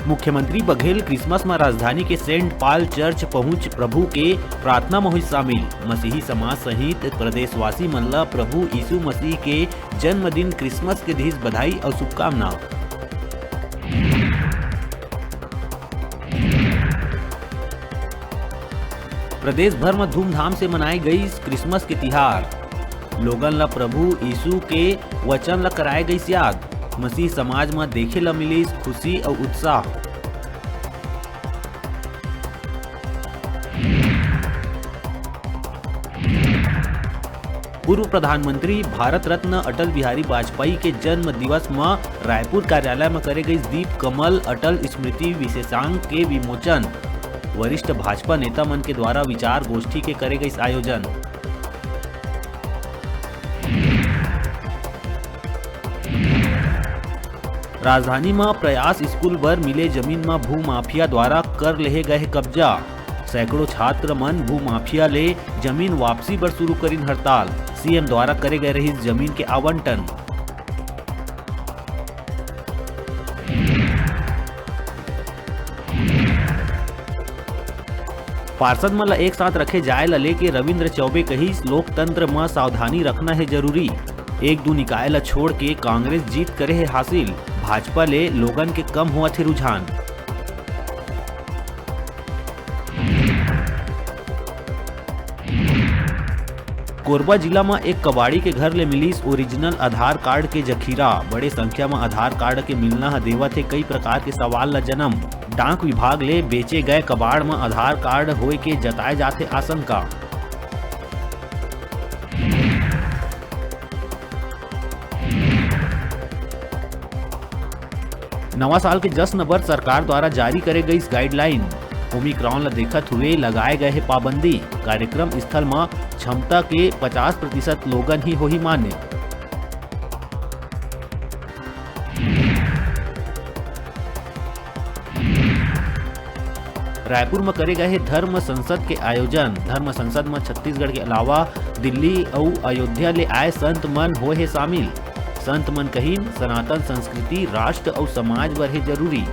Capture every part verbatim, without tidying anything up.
मुख्यमंत्री बघेल क्रिसमस म राजधानी के सेंट पॉल चर्च पहुंच प्रभु के प्रार्थना म होइस शामिल। मसीही समाज सहित प्रदेशवासी मन ल प्रभु यीशु मसीह के जन्मदिन क्रिसमस के दिस बधाई अउ शुभकामना। प्रदेश भर म धूमधाम से मनाए गईस क्रिसमस के तिहार। लोगन ल प्रभु यीशु के वचन ल कराए गईस याद। मसीह समाज म देखे ल मिलिस खुशी अउ उत्साह। पूर्व प्रधानमंत्री भारत रत्न अटल बिहारी वाजपेयी के जन्म दिवस म रायपुर कार्यालय म करे गईस दीप कमल अटल स्मृति विशेषांक के विमोचन। वरिष्ठ भाजपा नेता मन के द्वारा विचार गोष्ठी के करे गईस आयोजन। राजधानी म प्रयास स्कूल बर मिले जमीन म भूमाफिया द्वारा कर लेहे गए हे कब्जा। सैकड़ों छात्र मन भूमाफिया ले जमीन वापसी बर शुरू करिन हड़ताल। सीएम द्वारा करे गए रहिस जमीन के आवंटन। पार्षद मन ल एक साथ रखे जाए ल लेके रविंद्र चौबे कहिस, लोकतंत्र म सावधानी रखना हे जरूरी। एक दू निकाय ल छोड़ के कांग्रेस जीत करे हे हासिल, भाजपा ले लोगन के कम होवत हे रुझान। कोरबा जिला म एक कबाड़ी के घर ले मिलिस ओरिजिनल आधार कार्ड के जखीरा। बड़े संख्या म आधार कार्ड के मिलना ह देवत हे कई प्रकार के सवाल ल जन्म। डाक विभाग ले बेचे गए कबाड़ म आधार कार्ड होए के जताए जाथे आशंका। नवा साल के जश्न बर सरकार द्वारा जारी करे गईस गाइडलाइन। ओमिक्रॉन ल देखत हुए लगाए गए हे पाबंदी। कार्यक्रम स्थल म क्षमता के पचास प्रतिशत लोगन ही होही मान्य। रायपुर म करे गए हे धर्म संसद के आयोजन। धर्म संसद म छत्तीसगढ़ के अलावा दिल्ली अउ अयोध्या ले आए संत मन होए हे शामिल। संत मन कहिन, सनातन संस्कृति, राष्ट्र अउ समाज बर हे जरूरी।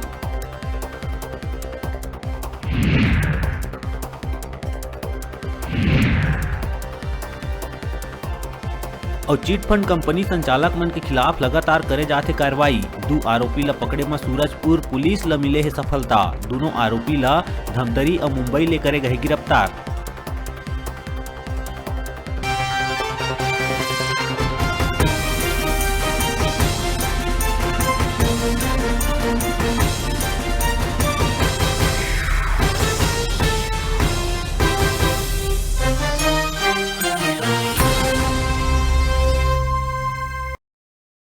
अउ चिट फंड कंपनी संचालक मन के खिलाफ लगातार करे जाथे कार्रवाई। दू आरोपी ल पकड़े म सूरजपुर पुलिस ल मिले हे सफलता। दूनों आरोपी ल धमतरी अउ मुंबई ले करे गए गिरफ्तार।